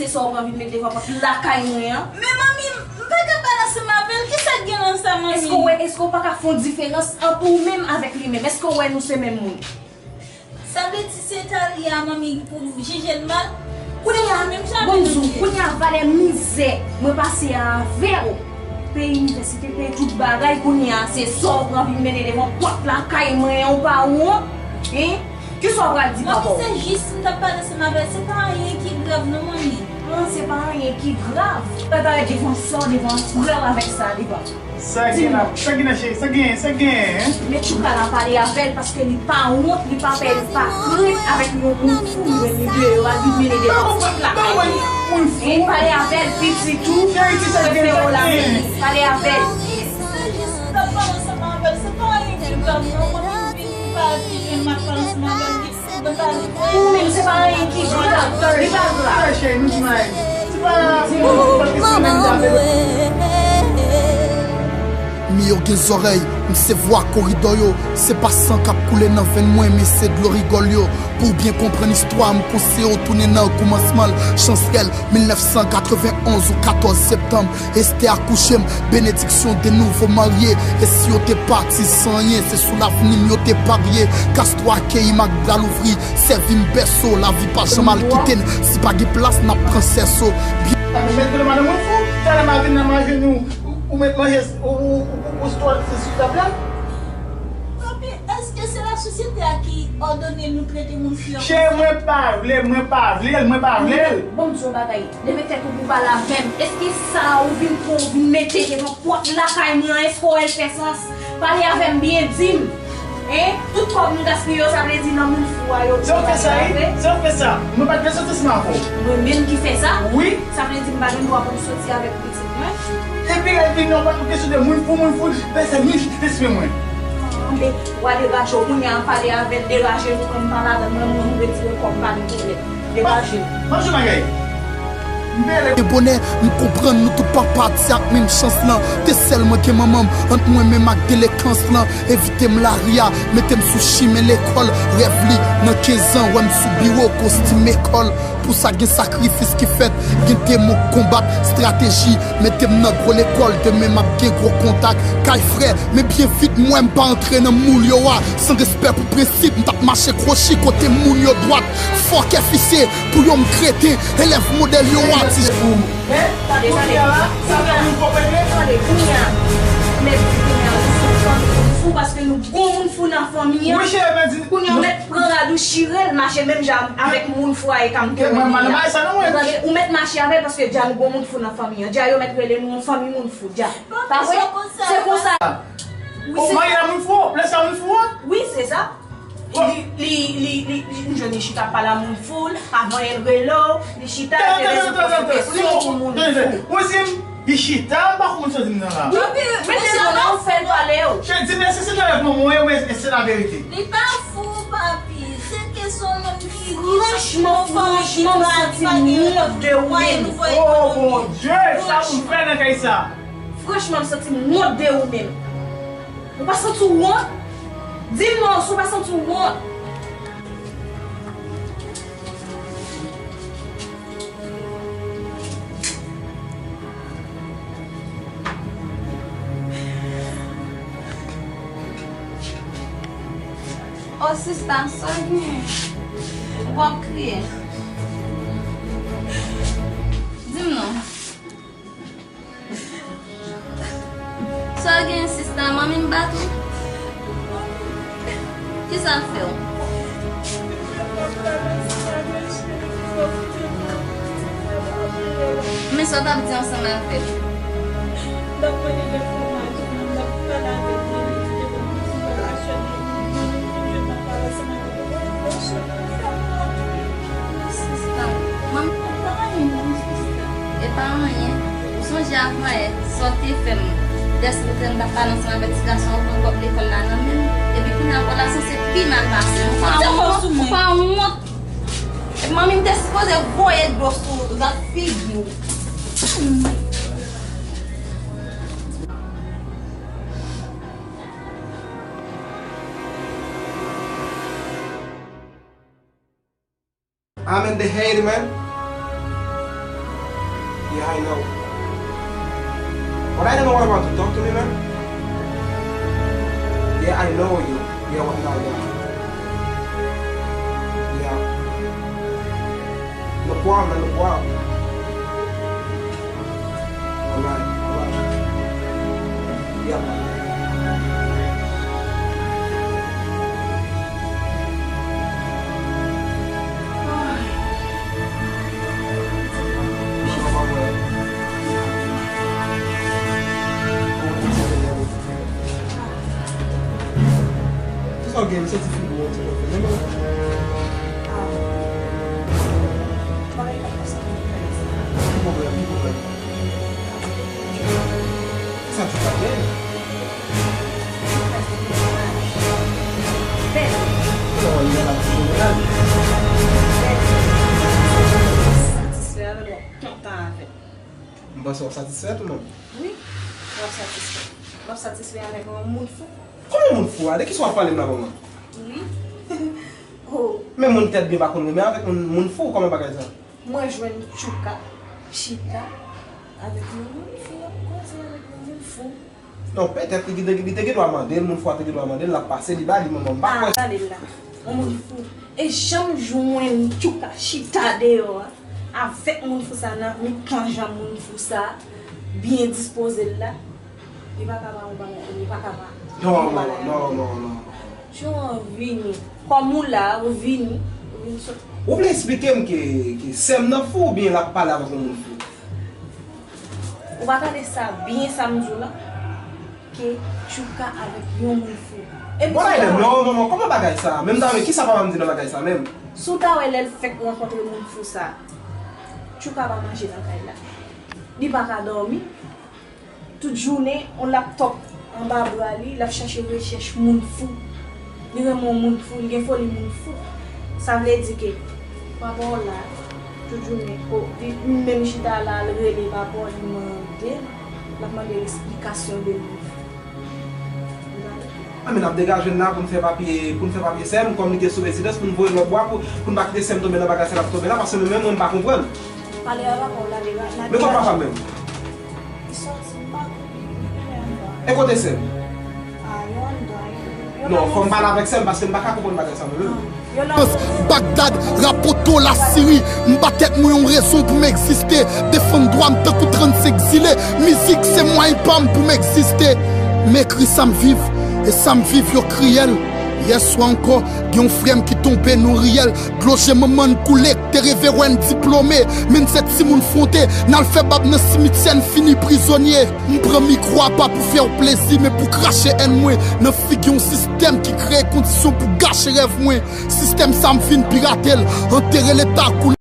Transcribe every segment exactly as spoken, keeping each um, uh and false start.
Sa w pran vin met devan pòt lakay mwen an? Men manmi, m pa ka pale ansanm avè l. Kisa k gen nan sa, manmi? Èske w wè, èske w pa ka fè yon diferans ant ou menm avèk li menm? Èske w wè nou se menm moun? Sa vle di se Thalia, manmi, pou jije l mal? Kounye a, bon, di w, kounye a, valè mizè mwen pase a avè w. Peyi inivèsite, peyi tout bagay, kounye a, se sa w pran vin mennen devan pòt lakay mwen an, ou pa wont? Hein? Kisa w pral di papa w? Manmi, se jis m t ap pale ansanm avè l, se pa anyen ki grav non, manmi. Non, se pa anyen ki grav. Ou pa parèt devan sè w, devan frè w avèk sa devan. Sa gen la, sa gen la, cheri, sa gen, sa gen, hein? Men Tchouka la pale avè l paske li pa wont, li pa pè, li pa krent avèk yon moun fou, li menm li deyò a, li mennen devan pòt lakay li. Hein, pale avè l, pitit ou, prefere w la, pale avè l. Ou menm se pa anyen ki grav, li pa grav. Li pa grav. Mi yo gen zòrèy, m se vwa koridò yo, se pa san k ap koule nan venn mwen, men se dlo rigòl yo. Pou w byen konprann istwa, m konseye w tounen nan koumansman l, Chansrèl, mil nèf san katrevenn onz ou katòz septanm, Estè akouche m, benediksyon de nouvo marye. E si yo te pati san anyen, se sou lavni m yo te parye. Kastwo akeyi m ak bra louvri, sèvi m bèso, lavi pa janm al kite n. Si pa gen plas, n ap pran sèso. Byen. Mèt gade madanm mwen fou, talè m a vin nan manje nou, ou, ou met manje, ou, ou, ou, ou, ou sou tab la? Papi, èske se lasosyete a ki òdone nou trete moun fou an konsa? Cheri, mwen pa vle, mwen pa vle l, mwen pa vle l. Bon, m di w yon bagay. Leve tèt ou pou pale avè m. Èske sa ou vin pran, ou vin mete devan pòt lakay mwen an, èske w wè l fè sans? Pale avè m byen, di m. Hein? Tout kòb nou gaspiye yo, sa vle di nan moun fou a yo. Se ou fè sa, wi. Se ou fè sa. Mwen pa t vle soti ansanm avè w. Mwen menm ki fè sa? Wi. Sa vle di m pa gen dwa pou m soti avèk pitit mwen? Epi lè l vin nan pòt ou kesyon de moun fou, moun fou, pèsonn ni chite sou mwen. Anben, w a deraje w kounye a, pale avè l, deraje nou, kòm pa ladan mwen, mwen, m retire kòm pa gen pwoblèm. Deraje nou. M ap jwe bagay. M peye. E bonè, m konprann nou tout pa pati ak menm chans lan. Te sèl mwen gen manman m, ant mwen menm ak delekans lan. Evite m lari a, mete m sou chimen lekòl. Rèv li nan kenz an, wè m sou biwo, kostim ekòl. Pou sa gen sakrifis ki fèt, gen demo k konbat, estrateji, mete m nan gwo lekòl, demen m ap gen gwo kontak. Kay frè, men byen vit m wè m pa antre nan moul yo a. San respè pou prensip, m t ap mache kwochi kote moun yo dwat. Fòkè fisye, pou yo m kreten, elèv modèl yo a. Ti Tande, tande. Kounye a, tande, kounye a. Mèt di kounye a, ou sou fanmi, ou fou paske nou gon moun fou nan fanmi an. Wi, cheri, mèt di. Kounye a, ou mèt pran rad ou chire l, mache menm jan avèk moun fou a e ka m te wè li a. Ou tande, ou mèt mache avè l paske dja nou gon moun fou nan fanmi an. Dja yo mèt rele nou yon fanmi moun fou, dja. Pa vre? Se konsa. Ou marye a moun fou? Lè sa moun fou a? Wi, se sa. Li, li, li, li, li, m jwenn li chita ap pale a moun fou, avan el rele w, li chita, li te rele w poze kesyon pou moun fou. Ou di m, li chita, m pa konprann sa w di m nan la. Mete mo nan, ou fè l pale w. Cheri, di m èske se nan rèv manman w ye oubyen èske se laverite? Li pa fou, papi. Se kesyon nonm ki riche. Franchman, franchman, m santi m wont de ou menm. Oh, Bondye, sa pou m fè nan kay sa? Franchman, m santi m wont de ou menm. Ou pa santi w wont? Di m non, si w pa santi w wont. Oh, sista, sa gen? Ou ap kriye? Di m non. Sa w gen, sista? Manmi m bat ou? Kisa l fè w? Men sa w t ap di ansanm avè l? Sista, manmi, e pa anyen. Ou sonje avan yè, sa w te fè m? Dèske ou te wè m t ap pale ansanm avèk ti gason an, ou pran kòb lekòl la nan men m. Epi kounye a, relasyon se pi mal pase. Ou pa wont, ou pa wont. Epi manmi m te sipoze voye dlo sou ou, gad figi w. I'm in the Haiti, man. Yeah, I know. But I don't know what about to talk to me, man. Yeah, I know you. Yeah, what now, yeah. Yeah. No problem, no problem. Alright, alright. Yeah, man. Kisa w gen? M santi figi w yon ti pòfe menm. Ki pwoblèm? Ki pwoblèm? Kisa Tchouka gen? Kòman li nan la ti jeneral? Satisfè avè l, w ap kontan avè l. M panse w ap satisfè tou menm. Wi, w ap satisfè. W ap satisfè avèk yon moun fou. Kòman moun fou a? De kisa w ap pale m la, manman? Wi. Oh. Men moun tèt byen pa konn renmen avèk moun, moun fou, kòman bagay sa? Mwen jwenn Tchouka chita avèk yon moun fou, ap koze avèk yon moun fou. Non, petèt li te, li te gen dwa mande l, moun fou a te gen dwa mande l, l ap pase, li ba li, manman, m pa kwè. Ah, gade l la. Yon moun fou. E jan m jwenn Tchouka chita deyò a, avèk moun fou sa nan mitan jan moun fou sa byen dispoze l la, li pa ka ba yon bagay, li pa ka ba. Non, non, non, non, non. Jan w vini, kòm ou la, ou vini, ou vin sot. Ou vle eksplike m ke, ke sè m nan fou oubyen l ap pale avèk yon moun fou? Ou pa tande sa byen sa m di w la? Ke Tchouka avèk yon moun fou. E bon, Aiden, non, manman, kòman bagay sa? Menm ta wè, kisa papa m di nan bagay sa menm? Si w ta wè lè l fèk rankontre moun fou sa, Tchouka pa manje nan kay la. Li pa ka dòmi. Tout jounen, on laptòp anba bra li, l ap chache rechèch moun fou. Li renmen yon moun fou, li gen foli moun fou. Sa vle di ke papa w la, tout jounen, o, li menm chita la, l rele papa w, li mande l, l ap mande l esplikasyon de moun fou. Ou gade? A, men n ap degaje n la pou n fè papye, pou n fè papye sè m, kòm li te sou rezidans, pou n voye lòt bwa, pou, pou n pa kite sè m tonbe nan bagay sa l ap tonbe la, paske mwen menm, mwen, m pa konprann. Pale a papa w la, Nadera. Men kote papa m menm? Li sòti, m pa konnen, li tounen anndan. E kote sè m? Ah, yo anndan, yo, yo... Non, fò m pale avèk sè m, paske m pa ka konprann bagay sa mwen menm. Bagdad, Rapoto, Lasiri, m ba tèt mwen yon rezon pou m egziste. Defann dwa m tankou trannsenk zile. Mizik se mwayen pa m pou m egziste. M ekri sa m viv, e sa m viv yo kriyèl. Yèswa ankò, gen yon frè m ki tonbe nan yon riyèl. Dlo je manman n koule, k te reve wè n diplome. Men n se timoun fwonte, n al fè bab nan simityè, n fini prizonye. M pran mikwo a pa pou fè w plezi, men pou krache èn mwen nan figi yon sistèm ki kreye kondisyon pou gache rèv mwen. Sistèm sa m vin pirate l, antere leta koule.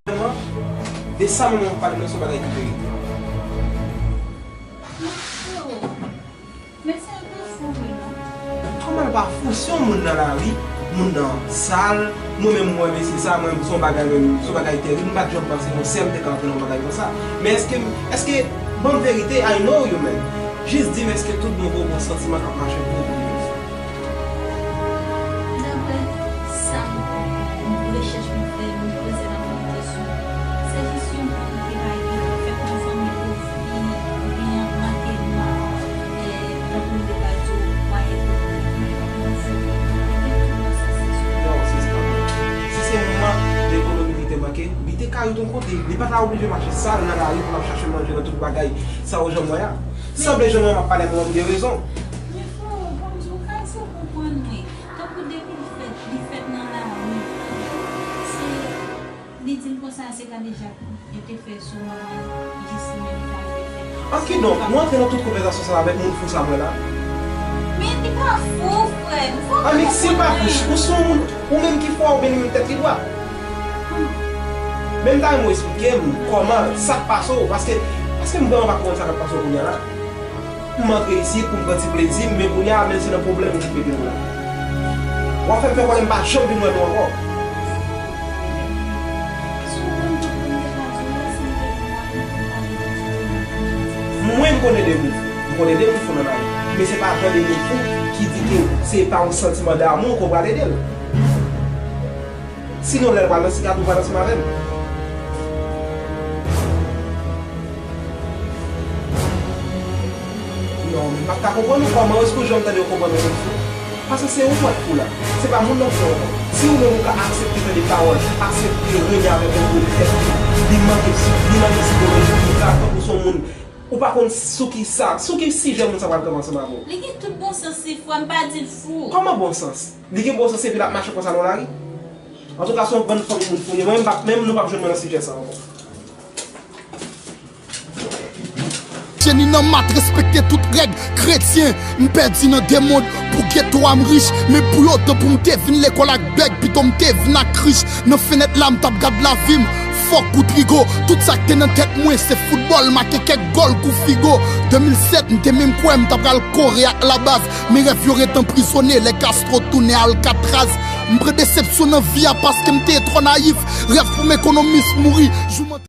De sa manman w ap pale nan se yon bagay ki verite. Men se yon fou, wi, non. Kòman l pa fou? Si yon moun nan lari, moun nan sal, mwen menm, mwen, mesye sa, mwen, se yon bagay, mwen, se yon bagay terib, m pa t janm panse yon sè m te ka antre nan yon bagay konsa. Men èske, èske, ban m verite, I know you, man. Jis di m, èske tout bon vre w gon santiman k ap mache pou ou pou yon moun? Daprè sa m konprann, rechèch mwen fè, mwen poze nan mwen kesyon, se jis yon moun ki pa gen, fèk nan fanmi ouvri, oubyen manke nwa, e, tankou m te pral di w, mwayen ekonomik, mwen pa konn fou, li gen tout lòt sòs. Non, sis, kanmenm. Si se mank de ekonomi li te manke, li te ka rete yon kote. Li pa ta oblije mache sal nan lari pou l ap chache manje nan tout bagay sa yo jan mwen a. Sanble jan mwen m ap pale a mwen m gen rezon. Men freo, ban m di w, kay sa w konprann mwen. Tankou depi l fèt, li fèt nan lari. Se, li di l konsa, se kadejak yo te fè sou manman l, jis li menm li ta rive fèt. An kidonk, nou antre nan tout konvèsasyon sa avèk moun fou sa mwen la. Men li pa fou, frè m, fò w konprann mwen. Annik, si l pa fou, ou se yon moun, ou menm ki fò, ou menm ki menm tèt ki dwat. Men m ta renmen w eksplike m kòman, sa k pase w, paske, paske m vrèman pa konprann sa k ap pase w kounye a la. M antre isit pou m pran ti plezi m, men kounye a, men se nan pwoblèm ou vin mete nou la. W ap fè m fè kwè m pa janm vin wè nou ankò. Mwen, m konn ede moun fou. M konn ede moun fou nan lari. Men se pa jan de moun fou ki di ke se pa yon santiman damou ke w pral ede l. Sinon, lè l pral nan sikatri, w pral ansanm avè l. M ap ka konprann ou kòman, èske w janm tande yo konprann yon moun fou? Paske se ou k fou la. Se pa moun nan k fou ankò. Si ou menm ou ka aksepte tande pawòl, aksepte renye avèk yon moun ki fè fou, li manke, li manke sikoloji, li ka tankou se yon moun, ou pa konn sou ki sa, sou ki sijè moun sa pral kanpe ansanm avè w. Li gen tout bon sans li, frè, m pa di l fou. Kòman bon sans? Li gen bon sans epi l ap mache konsa nan lari? Antouka, se yon bann fanm moun fou ye. Mwen menm, m p ap, menm nou p ap jwenn mwen nan sijè sa ankò. Jenny nan mat respekte tout règ kretyen. M pèdi nan de mond, pou geto a m rich. Men pou yo, tanpou m te vin lekòl ak bèg, pito m te vin ak krich. Nan fenèt la, m t ap gad lavi m. Fòk ou trigo, tout sa k te nan tèt mwen, se foutbòl, make kèk gòl kou Figo. De mil sèt, m te menm kwè m ta pral kore ak labaz. Men rèv yo ret anprizone, lè Castro tounen Alcatraz. M pran desepsyon nan vi a paske m te twò nayif. Rèv pou m ekonomis mouri. Jou m